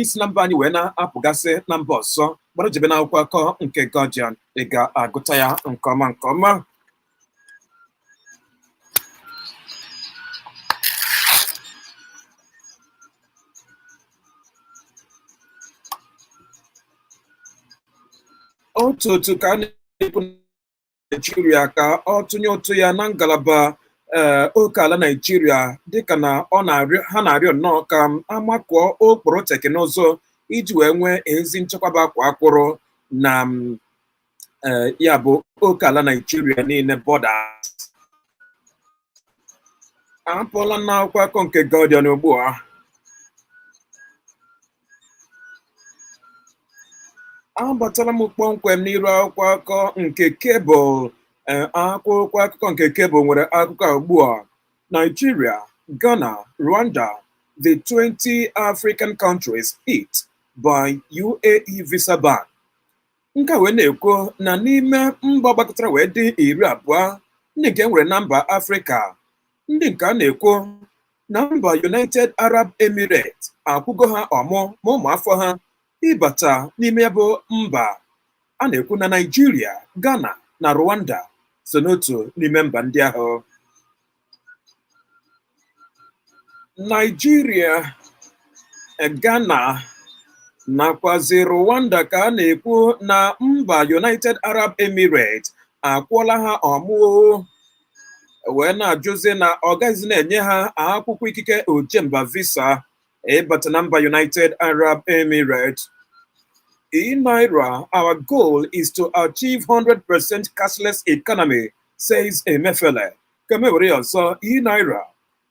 Isi na mba anyị wee na-apụgasị na mba ọzọ, gbara jebe n'akwụkwọ akọ nke Guardian, ị ga-agụta ya nke ọma nke ọma. Otu otu ka a na-ekwu Naijiria ka ọ tụnye ụtụ ya na ngalaba oke ala Naijiria, dịka na ọ na-arịọ ha na-arịọ nnọọ ka amakụọ ụkpụrụ teknụzụ iji wee nwee ezi nchekwaba akwa akwụrụ na ya bụ oke ala Naijiria niile, borders. Apụọla n'akwụkwọ akụkọ nke Guardian ugbu a. Abatala m kpọmkwem n'iru akwụkwọ akụkọ nke Cable. Akwụkwọ akụkọ nke Cable nwere akụkọ a ugbu a: Nigeria, Ghana, Rwanda, the 20 African countries hit by UAE visa ban. Nke a wee na-ekwu na n'ime mba gbakọtara wee dị 20 ndị nke nwere na mba Afrịka, ndị nke a na-ekwu na mba United Arab Emirates akwụgo ha ọmụ ma ụmụ afọ ha ịbata n'ime ya bụ mba. A na-ekwu na Naijiria, Ghana na Rwanda so n'otu n'ime mba ndị ahụ. Naijiria, Ghana nakwazi Rwanda ka a na-ekwu na mba United Arab Emirates akwụọla ha ọmụo, wee na-ajụzi na ọ gaghịzi na-enye ha akwụkwọ ikike ojemba, visa, ịbata na mba United Arab Emirates. E-Naira, our goal is to achieve 100% cashless economy, says Emefiele. Ka m were ya ọzọ, E-Naira,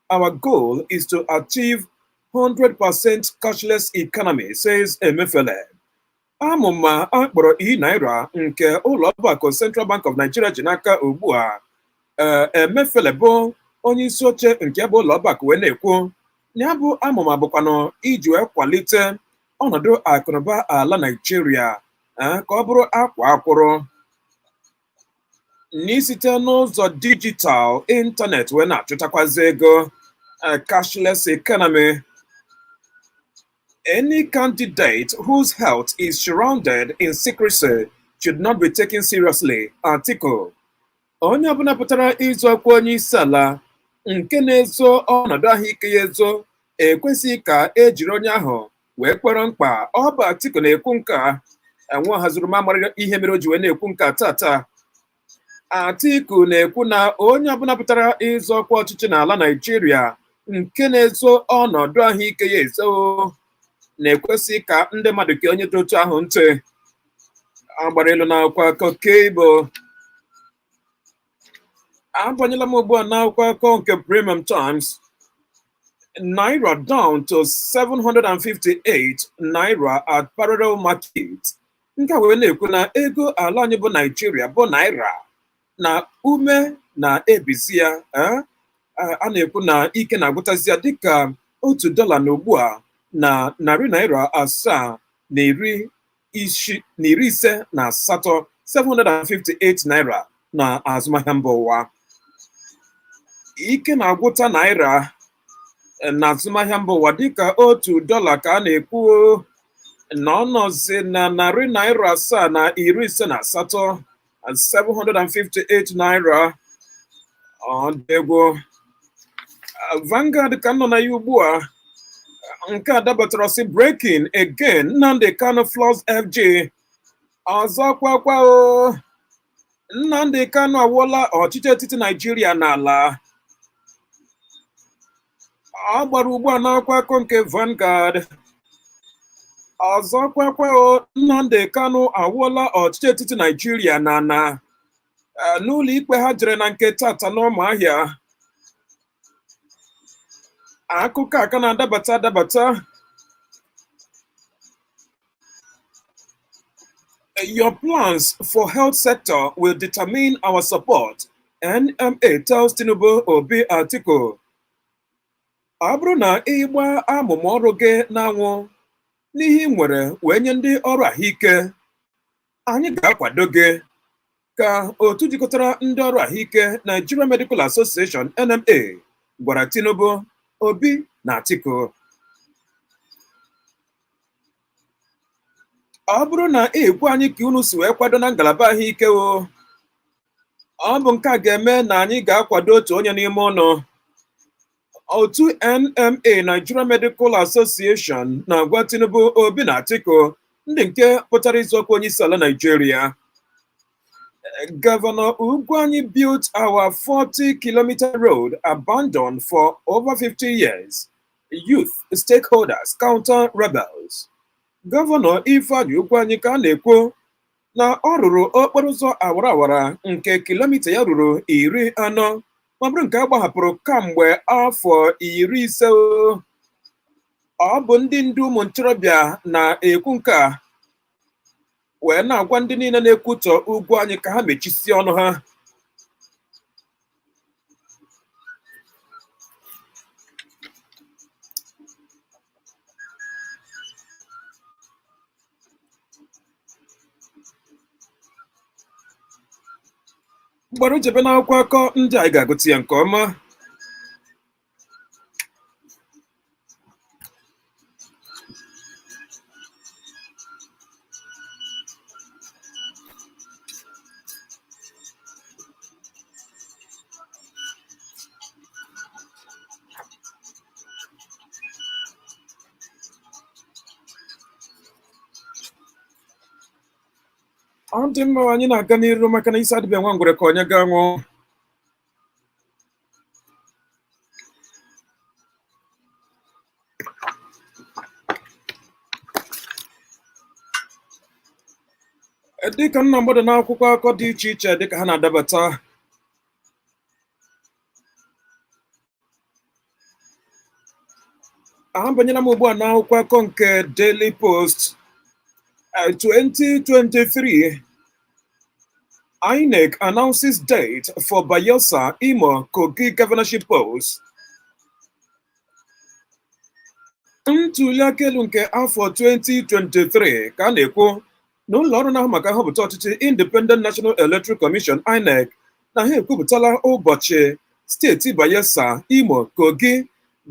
our goal is to achieve 100% cashless economy, says Emefiele. Amụma akpọrọ e-Naira nke ụlọ ọgbakọ Central Bank of Nigeria ji n'aka ugbu a, Emefiele bụ onye isi oche nke bụ ụlọ ọgbakọ wee na-ekwu na ya bụ amụma bụkwanụ iji wee kwalite ọnọdụ akụnụba ala Naijiria ka ọ bụrụ akwa akwụrụ n'isite n'ụzọ digital ịntanetị wee na-achụtakwazi ego, cashless economy. Any candidate whose health is shrouded in secrecy should not be taken seriously. Atiku. Onye ọbụla pụtara ịzọ ọkwa onye isi ala nke na-ezo ọnọdụ ahụike ya ezo ekwesịghị ka ejiri onye ahụ wee kpọrọ mkpa. Ọ bụ Atiku na-ekwu nka. Enwe haziri m amara ihe mere o ji wee na-ekwu nka tata. Atiku na-ekwu na onye ọbụla pụtara ịzọ ọkwa ọchịchị n'ala Naịjirịa nke na-ezo ọnọdụ ahụike ya ezo na-ekwesị ka ndị mmadụ kee onye dị otu ahụ ntị. Agbara elu n'akwụkwọ akụkọ Cable. Abanyela m ugbu a n'akwụkwọ akụkọ nke Premium Times. Naira down to 758 naira at parallel market. Nke a wee na-ekwu na ego ala anyị bụ Naijiria bụ naira na ume na-ebizi ya, a na-ekwu na ike na-agwụtazi ya, dịka 1 dọla na ugbu a na narị naira 758, 758 naira na azụmahịa mba ụwa. Ike na-agwụta naira na azụmahịa mba ụwa, dịka 1 dọla ka a na-ekwu na ọ nọzi na narị naira 758, 758 naira. Ọ dị egwu. Vanguard ka nọ na ya ugbu a. Nke a dabatara sị, "Breaking again, Nnamdi Kanu floors FG." Ọzọ kwakwa o, Nnamdi Kanu awụọla ọchịchị etiti Naijiria n'ala. Ọ gbara ugbu a n'akwụkwọ akụkọ nke Vanguard. Ọzọ kwakwa o, Nnamdi Kanu awụọla ọchịchị etiti Naijiria n'ala n'ụlọ ikpe ha jere na nke tata n'Ụmụahịa. Akụkọ a ka na-adabata adabata. "Your plans for health sector will determine our support," NMA tells Tinubu, Obi, Atiku. Ọ bụrụ na ịgba amụma ọrụ gị n'anwụ n'ihe ị nwere wee nye ndị ọrụ ahụike, anyị ga-akwado gị, ka otu jikọtara ndị ọrụ ahụike Nigeria Medical Association, NMA, gwara Tinubu, Obi na Atiku. Ọ bụrụ na ekwu anyị ka unu si wee kwado na ngalaba ahụike o, ọ bụ nke a ga-eme na anyị ga-akwado otu onye n'ime ụnụ. Otu NMA, Nigeria Medical Association, na-agwa Tinubu, Obi na Atiku, ndị nke pụtara ịzọ ọkwa onye isi ala Nigeria. Governor Ugwuanyi built our 40-kilometer road abandoned for over 50 years. Youth stakeholders counter rebels. Gọvanọ Ifeanyi Ugwuanyi ka a na-ekwu na ọ rụrụ okporo ụzọ awara awara nke kilomita ya ruru 40, ma bụrụ nke a gbahapụrụ kamgbe afọ 50. Ọ bụ ndị ndu ụmụ ntorobịa na-ekwu nke a, wee na-agwa ndị niile na-ekwutọ Ugwuanyi ka ha mechisie ọnụ ha. Mgbara jebe n'akwụkwọ akọ ndị anyị ga-agụta ya nke ọma. Ọ dị mma, anyị na-aga n'iru maka na isi adịbe nwa ngwere ka onye ga nwụ. Dịka nna mmadụ n'akwụkwọ akọ dị iche iche dịka ha na-adabata, abanyela m ugbu a n'akwụkwọ akọ nke Daily Post. 2023 INEC announces date for Bayelsa, Imo, Kogi governorship polls. Ntuli aka elu nke afọ 2023 ka a na-ekwu na ụlọ ọrụ na-ahụ maka nhọpụta ọchịchị, Independent National Electoral Commission, INEC, na ha ekwupụtala ụbọchị steeti Bayelsa, Imo, Kogi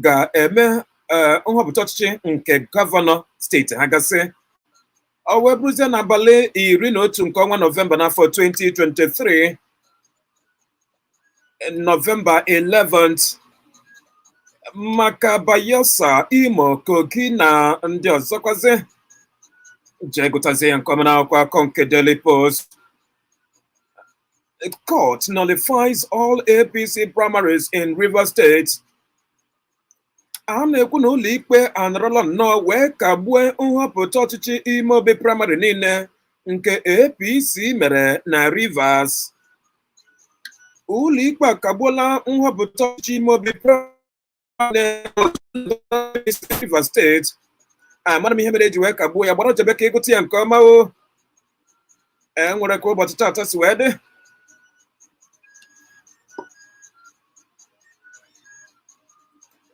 ga-eme nhọpụta ọchịchị nke gọvanọ steeti ha gasị. Ọ wee bụrụzie n'abalị 11 nke ọnwa Nọvemba n'afọ 2023, November 11th, maka Bayelsa, Imo, Kogi na ndị ọzọkwazi. Jee gụtazie ya nke ọma n'akwụkwọ akọ nke Daily Post. Court nullifies all APC primaries in Rivers State. A na-ekwu na ụlọ ikpe anọrọla nnọọ wee kagbue nhọpụta ọchịchị ime obi praịmarị niile nke APC mere na Rivers. Ụlọ ikpe akagbuola nhọpụta ọchịchị ime obi praịmarị Rivers Steeti. Amara m ihe mere eji wee kagbuo ya. Gbara jebe ka ịgụta ya nke ọma. O e nwere ka ụbọchị taata si wee dị.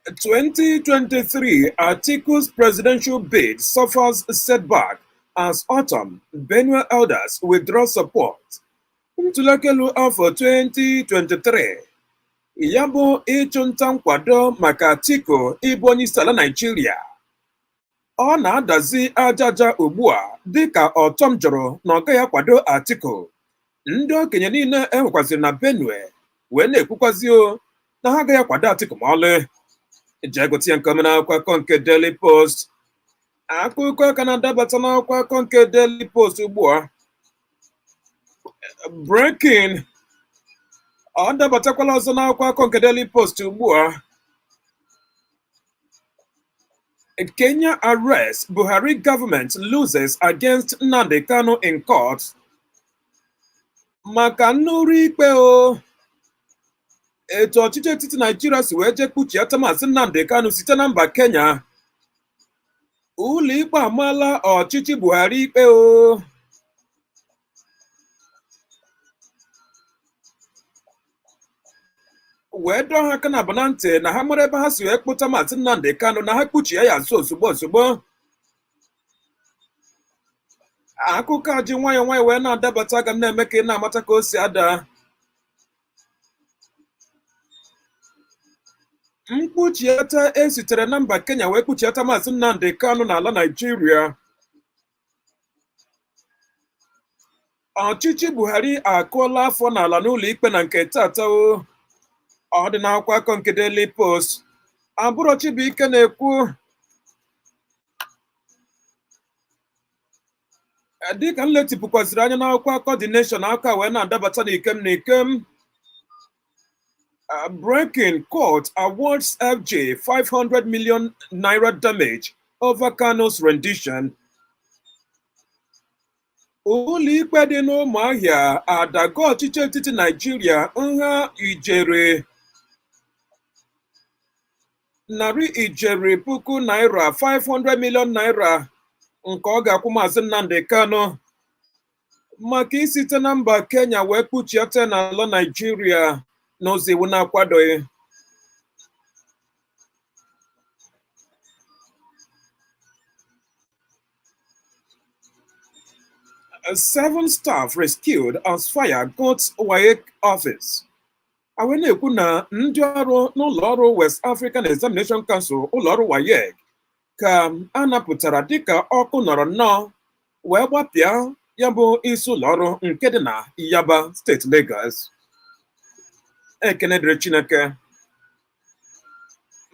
2023 Atiku's presidential bid suffers setback as Ortom, Benue elders withdraw support. Ntụliaka elu afọ 2023, ya bụ ịchụnta nkwado maka Atiku ịbụ onye isi ala Naịjirịa, ọ na-adazi aja aja ugbu a dịka Ortom jụrụ na ọ gaghị akwado Atiku. Ndị okenye niile enwekwaziri na Benue wee na-ekwukwazi o na ha agaghị akwado Atiku ma ọlị. Jee gụta ya nke ọma n'akwụkwọ akụkọ nke Daily Post. Akụkọ ka na-adabata n'akwụkwọ akụkọ nke Daily Post ugbu a. Breaking, ọ dabatakwala ọzọ n'akwụkwọ akụkọ nke Daily Post ugbu a. Kenya arrest Buhari government loses against Nnamdi Kanu in court. Maka nnụrụ ikpe o etu ọchịchị etiti Naijiria si wee jee kpuchiata Maazị Nnamdi Kanu site na mba Kenya, ụlọ ikpe amaala ọchịchị Buhari ikpe o wee dọọ ha aka na abụ na ntị na ha mara ebe ha si wee kpụta Maazị Nnamdi Kanu, na ha kpuchie ya azụ ozugbo ozugbo. Akụkọ a ji nwayọọ nwayọọ wee na-adabata, aga m na-eme ka ị na-amata ka o si ada. Mkpuchiata esitere na mba Kenya wee kpuchiata Maazị Nnamdi Kanu n'ala Naịjirịa. Ọchịchị Buhari akụọla afọ n'ala n'ụlọ ikpe na nke tata o. Ọ dị n'akwụkwọ akụkọ nke Daily Post. Abụrọ Chibuike na-ekwu dịka m letipụkwaziri anya n'akwụkwọ akụkọ The Nation, aka wee na-adabata n'ikem n'ikem. Breaking: court awards FG 500 million naira damage over Kanu's rendition. Ụlọikpe dị n'Ụmụahịa adago ọchịchị etiti Naijiria nha ijeri narị ijeri puku naira, 500 million naira, nke ọ ga-akwụ Maazị Nnamdi Kanu maka isite na mba Kenya wee kpuchiete n'ala Naijiria n'ụzọ iwu na-akwadoghị. Seven staff rescued as fire guts WAEC office. Awe na-ekwu na ndị ọrụ n'ụlọ ọrụ West African Examination Council, ụlọ ọrụ WAEC, ka a napụtara dịka ọkụ nọrọ nnọọ wee gbapịa ya bụ isi ụlọ ọrụ nke dị na Yaba, steeti Lagos. Ekene dịrị Chineke.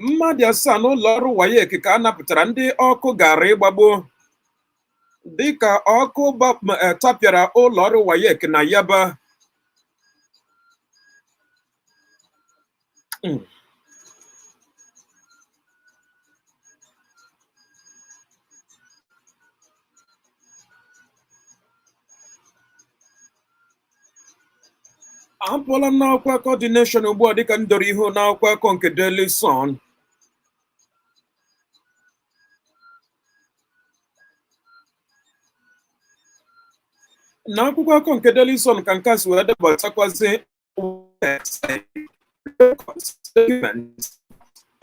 Mmadụ 7 n'ụlọ ọrụ WAEC ka a napụtara ndị ọkụ gara ịgbagbo dịka ọkụ tapịara ụlọ ọrụ WAEC na Yaba. Apụọla m n'akwụkwọ akụkọ The Nation ugbu a dịka m doro ihu n'akwụkwọ akụkọ nke Daily Sun. Na akwụkwọ akụkọ nke Daily Sun ka nke a si wee debatakwazi: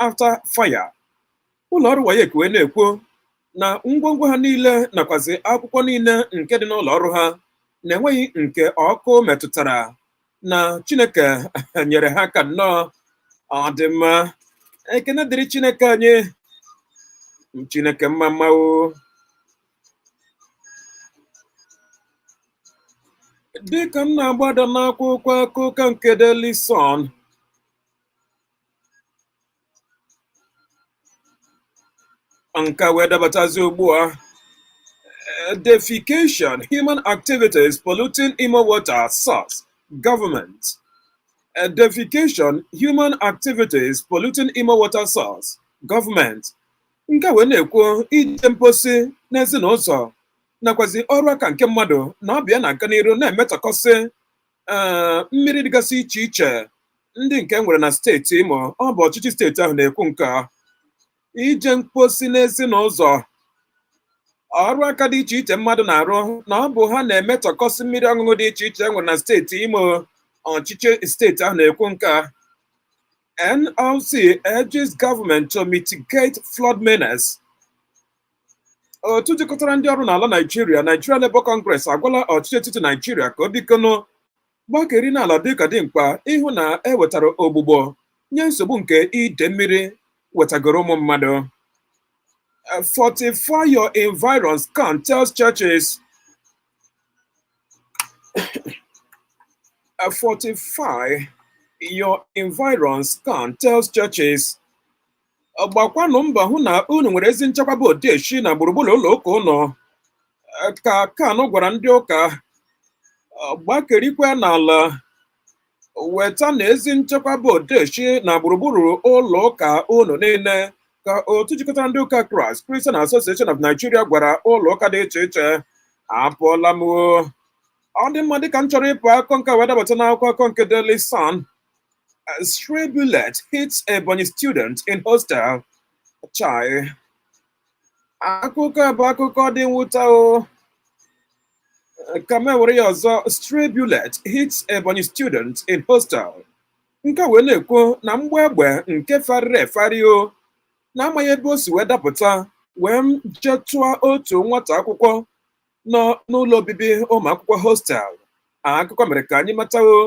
after fire. Ụlọ ọrụ WAEC wee na-ekwu na ngwongwo ha niile nakwazi akwụkwọ niile nke dị n'ụlọ ọrụ ha na-enweghị nke ọkụ metụtara, na Chineke nyere ha ka nnọọ. Ọ dị mma, ekene dịrị Chineke anyị. Chineke mma mma o. Dịka m na-agbada n'akwụkwọ akụkọ nke Daily Sun, nke wee dabatazi ugbu a: Defecation, human activities polluting Imo water source, government. Defecation, human activities polluting Imo water source, government. Nke wee na-ekwu ije mposi n'ezinụzọ nakwazi ọrụ aka nke mmadụ na ọbịa na-aga n'iru na-emetọkọsị mmiri dịgasị iche iche ndị nke nwere na steeti Imo. Ọ bụ ọchịchị steeti ahụ na-ekwu nke a. Ije mposi n'ezinụzọ, ọrụ aka dị iche iche mmadụ na-arụ, na ọ bụ ha na-emetọkọsị mmiri ọṅụṅụ dị iche iche nwere na steeti Imo. Ọchịchị steeti ahụ na-ekwu nke a. NLC urges government to mitigate flood menace. Otu jikọtara ndị ọrụ n'ala Naijiria, Nigeria Labour Congress, agwala ọchịchị etiti Naijiria ka o bikono gbakeri n'ala dịka dimkpa ịhụ na e wetara ogbugbo nye nsogbu nke ide mmiri wetagoro ụmụ mmadụ. Fortify your environs, CAN tells churches. Fortify your environs, CAN tells churches. Gbakwanụ mbọ hụ na unu nwere ezi nchekwaba odeshi na gburugburu ụlọ ụka ụnụ, ka CAN gwara ndị ụka. Gbakerikwe n'ala weta na ezi nchekwaba odeshi na gburugburu ụlọ ụka unu niile, ka otu jikọtara ndị ụka Kraịst, Christian Association of Nigeria, gwara ụlọ ụka dị iche iche. Apụọla m o. Ọ dị mma, dịka m chọrọ ịpụ, akụkọ nke wee dabata n'akwụkwọ akụkọ nke Daily Sun. Stray bullet hits Ebonyi student in hostel. Chai, akụkọ a bụ akụkọ dị mwute o. Ka m ewere ya ọzọ: stray bullet hits Ebonyi student in hostel. Nke wee na-ekwu na mgbọ egbe nke farịrị efarị o na-amaghị ebe o si wee dapụta wee jee tụọ otu nwata akwụkwọ nọ n'ụlọ obibi ụmụ akwụkwọ, hostel. Akụkọ mere ka anyị matawo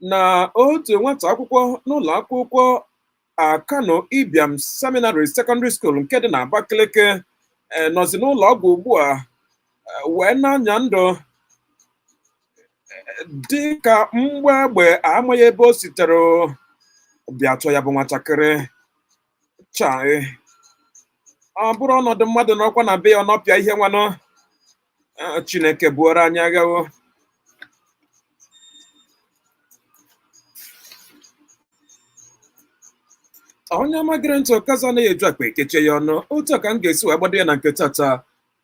na otu nwata akwụkwọ n'ụlọ akwụkwọ Akanu Ibiam Seminary Secondary School nke dị n'Abakaliki nọzi n'ụlọ ọgwụ ugbu a wee na-anya ndụ. Dị ka mgba egbe amaghị ebe o sitere bịa chọọ ya bụ nwatakịrị chai. Ọ bụrụ ọnọdụ mmadụ n'ọkwa na be ya, ọ nọpịa ihe nwanụ. Chineke buoro anyị agha o. Onye ọma gere ntị, ọkazi anaghị eju akpa ekechie ya ọnụ. Otu a ka m ga-esi wee gbado ya na nke tata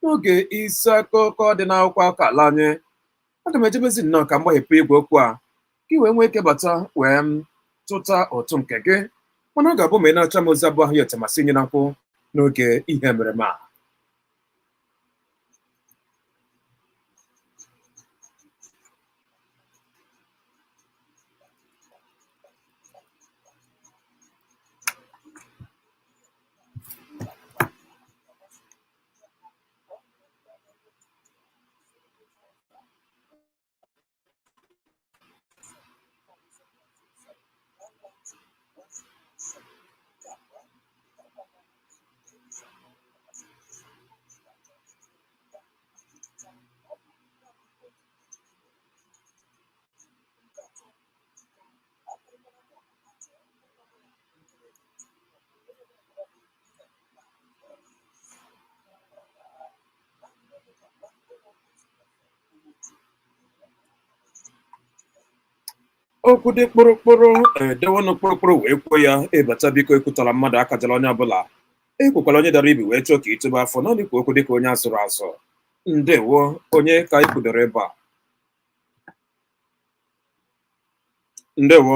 n'oge isi akụkọ dị n'akwụkwọ akụkọ ala anyị. Aga m ejebezi nnọọ ka m gbaghepụ igwe okwu a ka ị wee nwee ike bata wee m tụta ụtụ nke gị, mana ọ ga-abụ ma ị na-acha m ozi abụọ ahụ ya etemasị nye na nkwụ n'oge ihe mere ma. Okwu dị kpụrụkpụrụ edewenụ kpụrụkpụrụ wee kwuo ya. Ịbata, biko ekwutala mmadụ, akajala onye ọbụla, ekwekwala onye dara ibi wee chọọ ka ịtụba afọ naanị. Ikwu okwu dịka onye azụrụ azụ. Ndewo. Onye ka anyị kwudoro ebe a? Ndewo.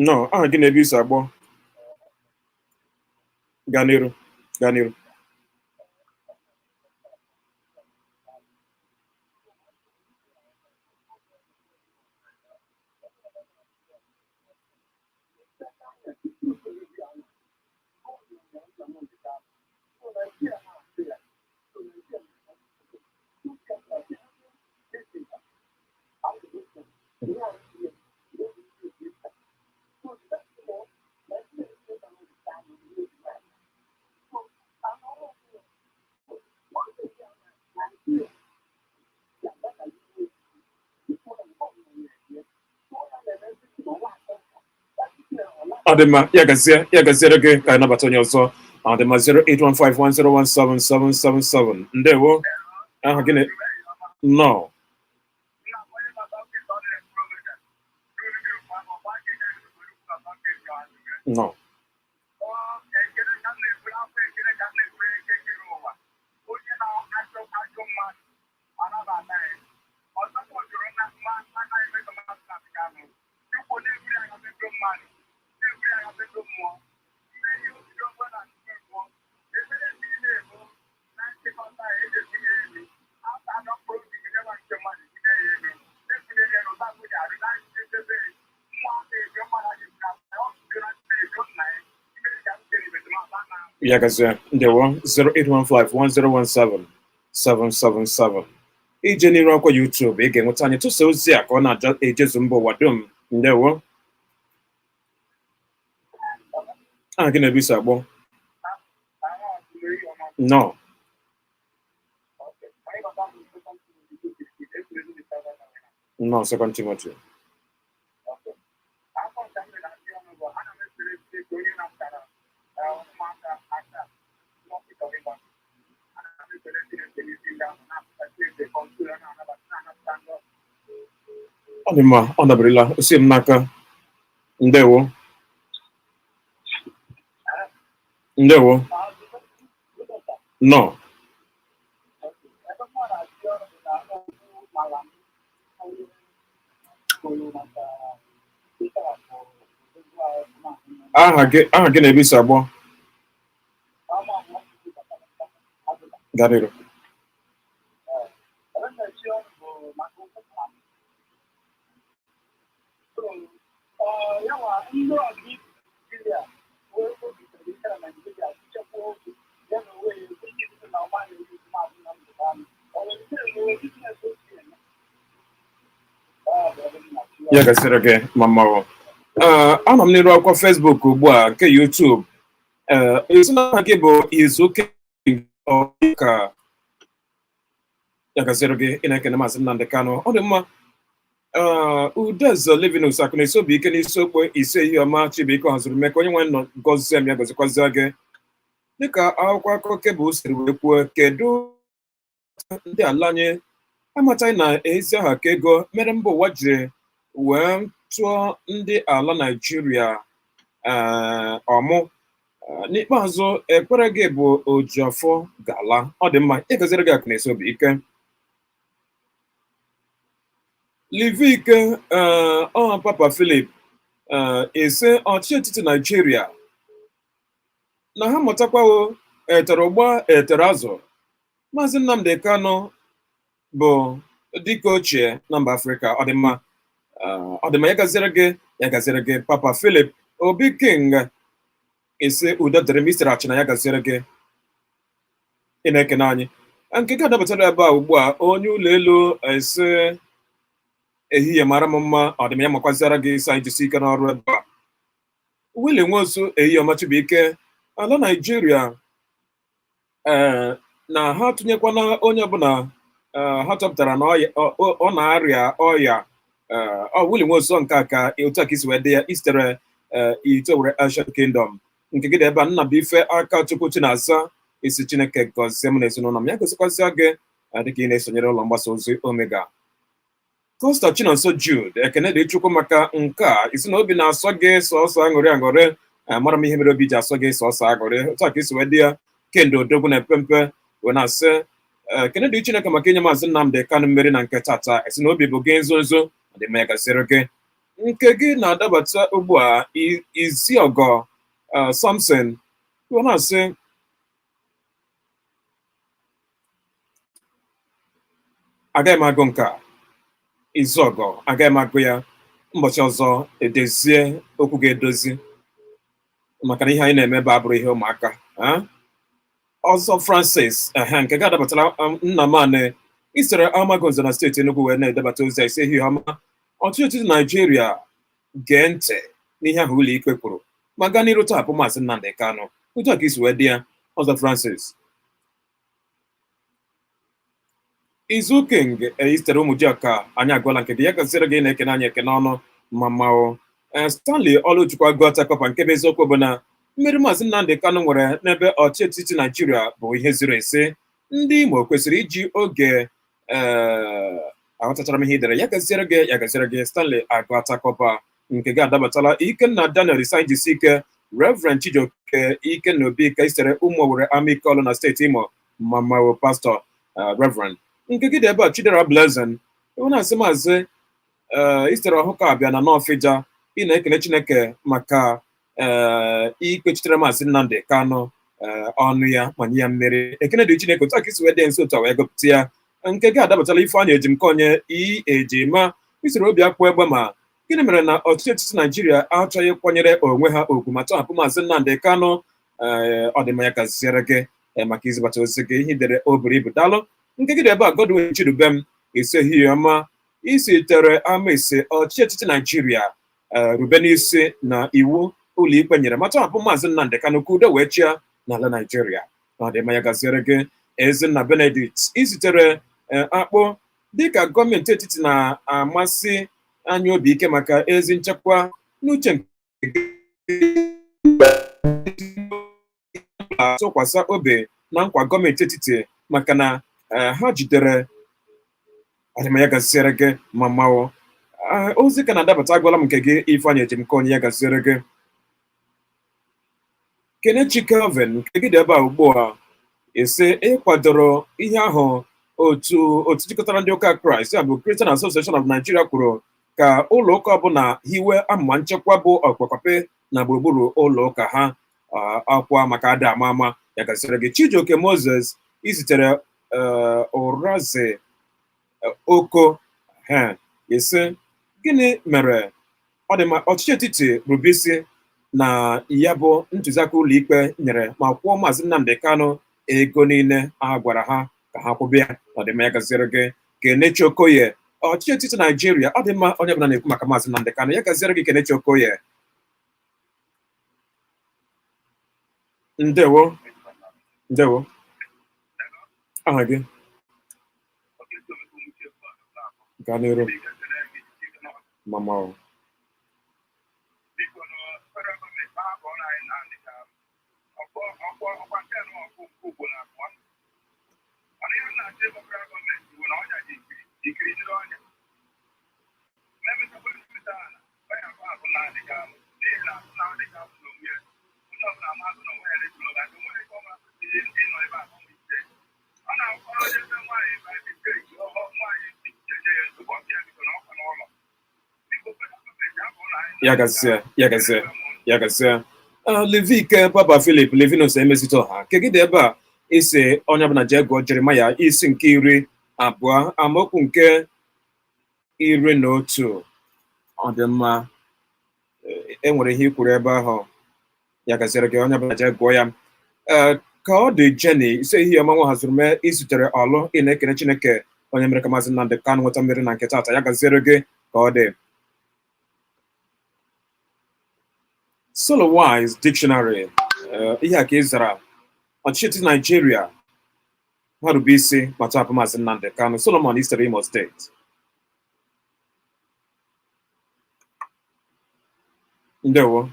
Nnọọ. Aha gị na ebe isi agbọ? Gaa n'iru, gaa n'iru. Ọ dị mma, ya gazie, ya gaziere gị. Ka anyị nabata onye ọzọ. Ọ dị mma, 08151017777. Ndewo. Aha gị? Nnọọ. Nnọọ. Ekele ka m na-eburu afọ, ekele ka m na-eburu eke kere ụwa, onye na-achọ ajọ mmadụ anabata ya. Ọzọkwa, jụrụ na mma anaghị eme ka mmadụ na-abịa anụ Chukwu na-eburu agha mejọ mmadụ, na-eburu agha mejọ mmụọ, mmeri obido mgbe na mmụọ ebere niile bụ na nchịkọta ya eji ebuli ya elu afọ anọ mkpụrụ obi gị nyewa nke mmadụ tinye ya elu ebuli ya elu ụta arụ na nchebe mmụọ aka ejo mmadụ a ga-eburu afọ ọ bụrụ na ejo nna ya. Ya gazie. Ndewo. 08151017777. Ije n'iru akwa YouTube, ị ga-enweta anyị. Tụsa ozi a ka ọ na-ejezu mba ụwa dum. Ndewo. Aha gị na-ebe isi agbọ? Nnọọ. Nnọọ. Second Timothy. Afọ nta m na-asị ọnụ bụ ana m esere Chineke onye napụtara ụmụaka aka n'ọkịta ịgba. Ana m ekele Chineke n'isi ndị ahụ na-apụta. Chineke control na-anabata, na-anapụta ndị ọzọ. Ọ dị mma, ọ daberela osi m n'aka. Ndewo, ndewo. Nnọọ. Ebe mụ na-asị ọnụ bụ na okwu mara m onye kwuru maka ịtọghapụ egwu ahụ maazị. Aha gị na ebe isi agbọ? Gaa n'iru. Ebe m na-esi ọnụ bụ maka okwu mara m. Yawa ndị ọdị Naijiria wee obi tere ike na Naijiria chekwa okwu ya na onwe ya iji sị na ọma na-eri maazị Nnamdi Kanu. Ọ nwere ike enwe business otu eme. Ọ bụ ebe m na-achị. Ya gasịrị gị ma mmanwụ. Ee, anọ m n'iru akwụkwọ Facebook ugbu a nke YouTube. Ee, ezinụlọ gị bụ Izuoke ka Ya gaziere gị. Ị na-ekene Maazị Nnamdi Kanu. Ọ dị mma. Udeze Livinus akụ na-esi obi ike n'isi okpo ise ihe ọma. Chibuike haziri mee ka onye nwe nọ gọzie m, ya gọzikwazie gị. Dịka akwụkwọ akụkọ Cable siri wee kwuo, kedu ndị ala anyị amataghị na ezi aha ka ego mere mba ụwa jiri wee tụọ ndị ala Naijiria ọmụ. N'ikpeazụ, ekpere gị bụ ojiọfọ ga-ala. Ọ dị mma, ịgọziri gị, akụ na-esi obi ike. Livike ọ Papa Philip ise ọchịchị etiti Naijiria na ha mụtakwawo etere ụgba etere azụ. Maazị Nnamdi Kanu bụ dike ochie na mba Afrịka. Ọ dị mma, ọ dị mma, ya gaziere gị, ya gaziere gị. Papa Philip Obi King ise udo dịrị m isere achị na ya gaziere gị. Ị na-ekene anyị. Nke gị adabatara ebe a ugbu a. Onye ụlọ elu ese ehihie mara m mma. Ọ dị m ya makwaziara gị isi anyị jisi ike n'ọrụ ebe a. Willie Nwosu, ehihie ọma. Chibuike, ala Naijiria ee na ha tụnyekwana onye ọbụla ha chọpụtara na ọ na-arịa ọya. Ọ Willie Nwosu nke a ka otu a ka isi wee dị ya isitere Itowere Asian Kingdom. Nke gị dị ebe a. Nnabuife aka Chukwu Chinaza isi Chineke gọzie m na ezinụlọ m, ya gozikwazịa gị dịka ị na-esonyere ụlọ mgbasa ozi Omega. Costa Chinonso Jude, ekene dị Chukwu maka nke a. Isi na obi na-asọ gị sọsọ aṅụrị aṅụrị. Amara m ihe mere obi ji asọ gị sọsọ aṅụrị. Otu a ka isi wee dị ya. Kendo odogwu na epempe wee na-asị ekene dị Chineke maka inye Maazị Nnamdi Kanu mmeri na nke tata. Esi na obi bụ gị nzo nzo. Dị mma, ya gaziere gị. Nke gị na-adabata ugbu a. Iziọgọ Samson wee na-asị agaghị m agụ nke a. Izuọgọ, agaghị m agụ ya. Mbọchị ọzọ edezie okwu ga-edozi, maka na ihe anyị na-eme ebe abụrụ ihe ụmụaka. Ọzọ Francis ehe nke gị adabatara. Nnamani isere Amagonze na steeti Enugu wee na-edebata ozi a. Isi ehihie ọma. Ọchịchị etiti Naijiria gee ntị n'ihe ahụ ụlọikpe kwuru ma gaa n'iru tọhapụ Maazị Nnamdi Kanu. Otu a ka isi wee dị ya. Ọzọ Francis Izu King isitere Ụmụjiọka, anyị agwala nke gị, ya gaziere gị. Na-ekene anyị ekene ọnụ ma mmanwụ. Stanley Ọlụchukwu Agụata Kọpa, nke bụ eziokwu bụ na mmeri Maazị Nnamdi Kanu nwere n'ebe ọchị etiti Naijiria bụ ihe ziri ezi. Ndị Imo kwesịrị iji oge ee aghọtachara m ihe i dere. Ya gaziere gị, ya gaziere gị, Stanley Agụata Kọpa. Nke gị adabatala. Ikenna Daniel Isai jisi ike. Reverend Chijioke Ikenna Obi ka isitere Ụmụ Owere Amikọlụ na steeti Imo mamawo pastọ Reverend. Nke gị dị ebe a. Chidera Blessing ịhụ na-asị maazị isitere ọhụka abịa na Nọfịja. Ị na-ekele Chineke maka ikpechitere Maazị Nnamdi Kanu ọnụ ya ma nye ya mmeri. Ekene dị Chineke. Otu a ka isi wee dị nso otu a wee gụpụta ya. Nke gị adabatala. Ifeanyị Ejimkonye i ejima isoro obi akwụ egbe ma gịnị mere na ọchịchị etiti Naijiria achọghị ịkwanyere onwe ha ugwu ma tọhapụ Maazị Nnamdi Kanu? Ọ dị mma, ya gaziere gị maka izibata ozi gị. Ihe dere o buru ibu, daalụ. Nke gị dị ebe a. Godwin Chidubem ise ehihie ọma isitere Amaisi. Ọchịchị etiti Naijiria rube n'isi na iwu ụlọikpe nyere ma tọhapụ Maazị Nnamdi Kanu ka udo wee chịa n'ala Naijiria. Ọ dị mma, ya gaziere gị. Ezinna Benedict isitere akpụ dịka gọọmenti etiti na-amasị anyị obi ike maka ezi nchekwa n'uche nke tụkwasị obi na nkwa gọọmenti etiti maka na ha jidere adịma. Ya gaziere gị ma mmanwụ. Ozi ka na-adabata. Agwala m nke gị. Ifeanyị Ejimkonye, ya gaziere gị. Kenechi Kelvin, nke gị dị ebe a ugbu a. Ise ịkwadoro ihe ahụ otu otu jikọtara ndị ụka Kraịst ya bụ Christian Association of Nigeria kwuru ka ụlọ ụka ọbụla hiwe amụma nchekwa bụ ọkpọkọpe na gburugburu ụlọ ụka ha ọkwa maka ada ama ama. Ya gaziere gị. Chijioke Moses izitere ụrazi oko ha ise gịnị mere ọ dị mma ọchịchị etiti rube isi na ya bụ ntụziaka ụlọikpe nyere ma kwụọ Maazị Nnamdi Kanu ego niile a gwara ha ka ha kwụbe ya. Ọ dị mma, ya gaziere gị. Kenechi Okoye, ọchịchị etiti Naijiria. Ọ dị mma, onye ọbụla na-ekwu maka Maazị Nnamdi Kanu. Ya gaziere gị, Kenechi Okoye. Ndewo, ndewo. Aha gị? Gaa n'iru. Mama o. Biko nụ, federal gọọmenti ha bụ ọrụ anyị na ka ọkwa nke nọ ọkụ nke ugboro abụọ. Mana ihe m na-achọ ịgwa federal gọọmenti bụ na ọnya ji ikiri ikiri jiri ọnya. Na-emechakwa mmeta ala, ọnya abụọ abụ Nnamdị Kanụ, n'ihi na Nnamdị Kanụ na onwe ya, onye ọbụla amasị na onwe ya retụrụ oge, aka onweghị ike ọ masị ịnọ ebe a ọnwa ise. Ọ na-akwara onye ebe nwaanyị by mistake, ọ nwaanyị jeje ya nsogbu, ọsị ya biko na ọkwa n'ụlọ. Biko, federal gọọmenti abụ ụlọ anyị. Ya gazie, ya gazie, ya gazie. Levike Papa Philip Levinus emezite ọha kegide ebe a isi onye ọbụla jee gụọ Jeremaya isi nke 20 amaokwu nke 11. Ọ dị mma. E nwere ihe i kwuru ebe ahụ, ya gaziere gị. Onye ọbụla jee gụọ ya. Ee, ka ọ dị Jenny ise ihe ọma nwa haziri mee izutere ọlụ ị na-ekene Chineke onye mere ka Maazị Nnamdị Kanụ nweta mmeri na nke taata. Ya gaziere gị. Ka ọ dị Solowise Dictionary, ihe a ka ị zara: ọchịchị Naijiria ha rube isi ma tọhapụ Maazị Nnamdị Kanụ. Solomon Istere, Imo Steeti. Ndewo.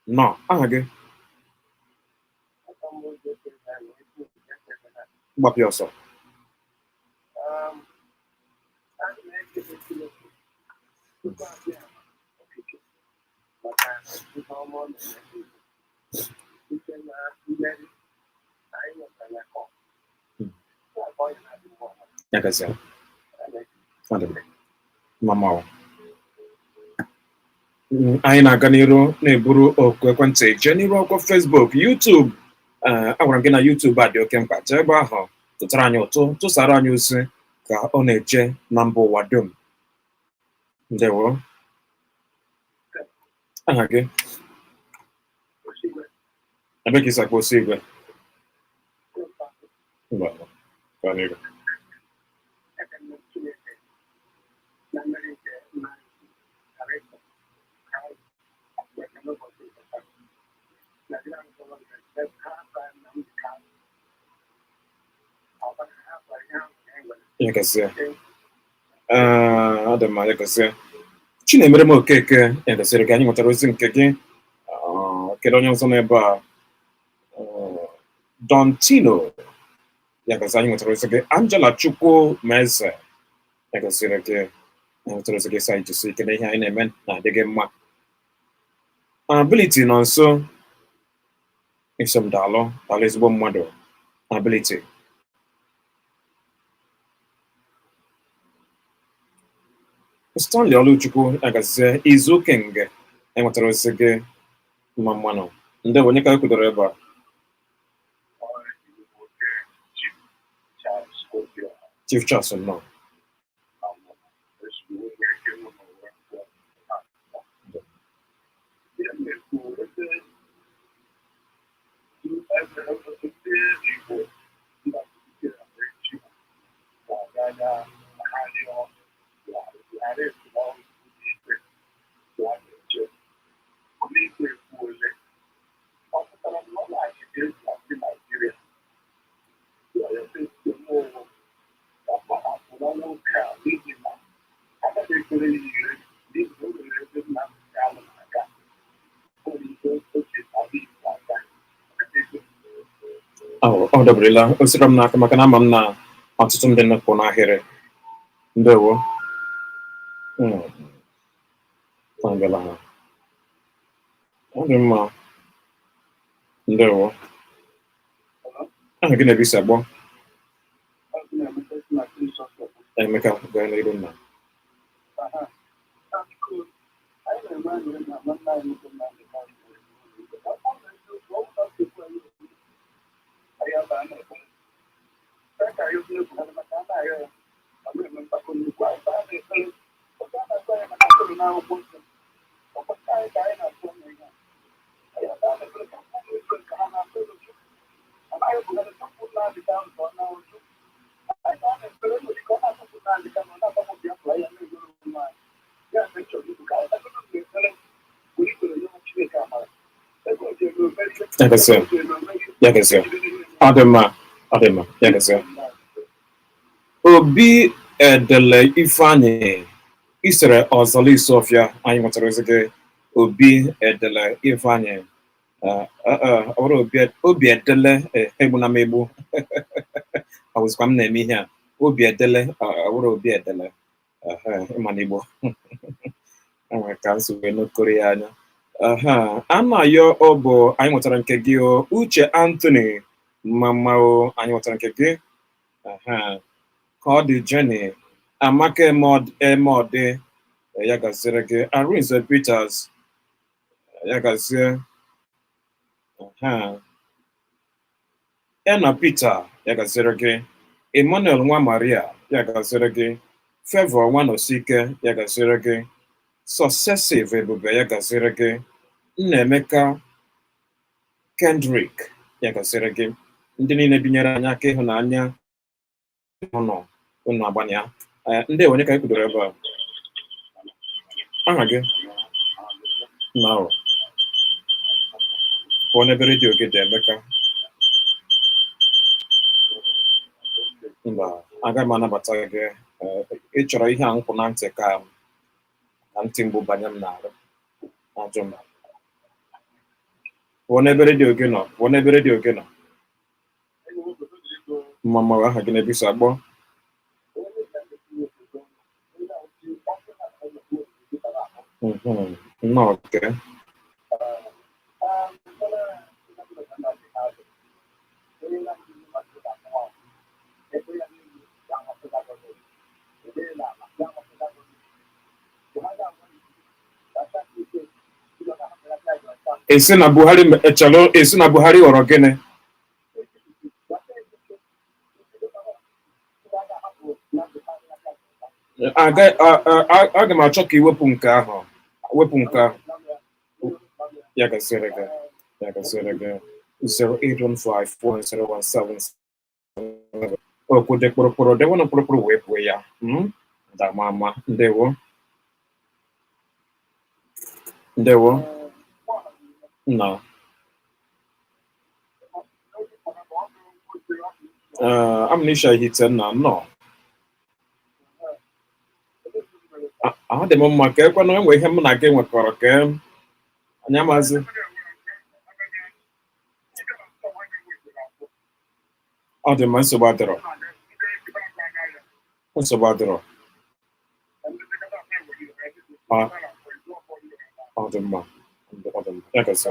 Nọ aha gị gbapịa ọsọ. Maka ihe ọma ọ na-eme site na mmeri anyị nwetara na kọp. Ya gazie. Ọ dị mma. Mama o. Anyị na-aga n'iru na-eburu oku ekwentị jee n'iru akwụkwọ Facebook, YouTube. Agwara m gị na YouTube a dị oke mkpa. Jee ebe ahụ tụtara anyị ụtụ, tụsara anyị ozi ka ọ na-eje na mba ụwa dum. Ndewo. Aha gị, ebe ka isi akpọ? Osi igwe. Mba, gaa n'iru. Ekene Chineke na mmeri nke nna anyị n'ụbọchị nke taa. Nigerian gọọmenti ha Nnamdi Kanu ọbara ha gwara ihe ahụ ka e nwere. Ya gazie. Ee, ọ dị mma, ya gazie. Chinemere m Okeke, ya gaziere gị. Anyị nwetara ozi nke gị. Kedu onye ọzọ n'ebe a? Don Tino, ya gazie, anyị nwetara ozi gị. Angela Chukwu Meze, ya gaziere gị. Anyị nwetara ozi gị, sị anyị jisi ike na ihe anyị na-eme na-adị gị mma. Ability nọ nso isom, daalụ, daalụ ezigbo mmadụ, Ability. Stanley Oluchukwu, agazie. Izu King, enwetara ozi gị. Mma mmanụ. Ndị onye ka kwudoro ebe a? Chief Charles, nnọọ. Ọ daberela o siri m n'aka maka na ama m na ọtụtụ ndị nọpụ n'ahịrị. Ndewo. Abịala ha. Ọ dị mma. Ndewo. Aha gị na-ebe isi agbọ? Emeka, gaa n'iru nna. Ya gazie. Ya gazie. Ọ dị mma, ọ dị mma. Ya gazie. Obi Edele Ifeanyị isere Ọzọlọ Isuọfịa, anyị nwetara ozi gị. Obi Edele Ifeanyị, ọ bụrụ Obi Edele, egbuna m egbu, ọ bụzikwa m na-eme ihe a. Obi Edele, ọ bụrụ Obi Edele, ịma na Igbo enwere ka nsi wee nokoro ya anya. Anayo ọ bụ anyị nwetara nke gị. O Uche Anthony mama, o anyị nwetara nke gị. Ka ọ dị Jenny Amaka Emeọdị, ya gaziere gị. Arinze Peters, ya gazie. Ena Peter, ya gaziere gị. Emmanuel nwa Maria, ya gaziere gị. Favor Nwanosike, ya gaziere gị. Successive Ebube, ya gaziere gị. Nnaemeka Kendrick, ya gaziere gị. Ndị niile binyere anyị aka ịhụnanya ụnụ, unu agbanya ya. Ndị onye ka anyị kwudoro ebe a? Aha gị na pụọ n'ebe redio gị dị. Emeka, mba, agaghị m anabata gị. Ị chọrọ ihe a nkwụ na ntị ka ntị mgbu banye m n'arụ ajụ m. Pụọ n'ebe redio gị nọ, pụọ n'ebe redio gị nọ. Mma, aha gị na-ebiso agbọ. Nnọọ ke. Esi na Buhari echelụ, esi na Buhari ghọrọ gịnị? Aga m achọ ka iwepụ nke ahụ, wepụ nke ahụ. Ya gaziere gị, ya gaziere gị. 081540177 okwu dị kpụrụkpụrụ dewenụ kpụrụkpụrụ wee pụọ ya. Ndama ama. Ndewo, ndewo nna. Amnisha Ihite nna, nnọọ. Ahụ dị m mma. Ka ekwenụ enwe ihe mụ na gị nwekọrọ ka anyị amazi. Ọ dị mma, nsogbu adịrọ, nsogbu adịrọ. Ọ dị mma, ọ dị mma, ya gasị.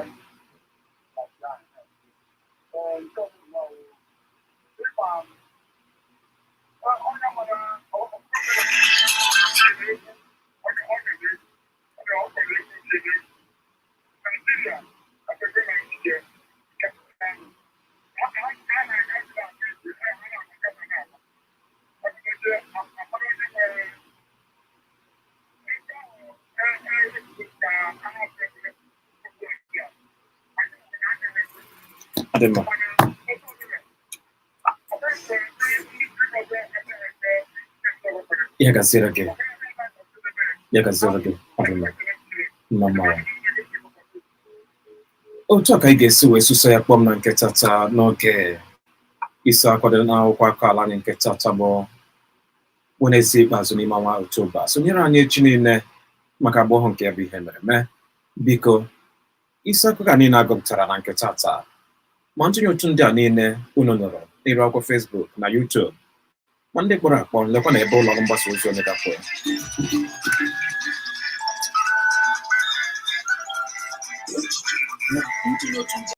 Ọ dị mma. Ya gaziere gị, ya gaziere gị. Ọ dị mma, mma mma. Otu a ka anyị ga-esi wee susa ya kpọm na nke tata n'oge isi akwado n'akwụkwọ akụkọ ala anyị nke tata bụ Wenezdee ikpeazụ n'ime ọnwa Oktoba. Sonyere anyị echi niile maka agba ọhụụ nke ya bụ ihe mere mee. Biko, isi akụkọ a niile agụpụtara na nke tata, ma ntụnye ụtụ ndị a niile unu nụrụ n'iru akwụkwọ Facebook na YouTube, ma ndị kpọrọ akpọ, lekwa na ebe ụlọ ọrụ mgbasa ozi Omega kwụ. Na ntụnye ụtụ ndị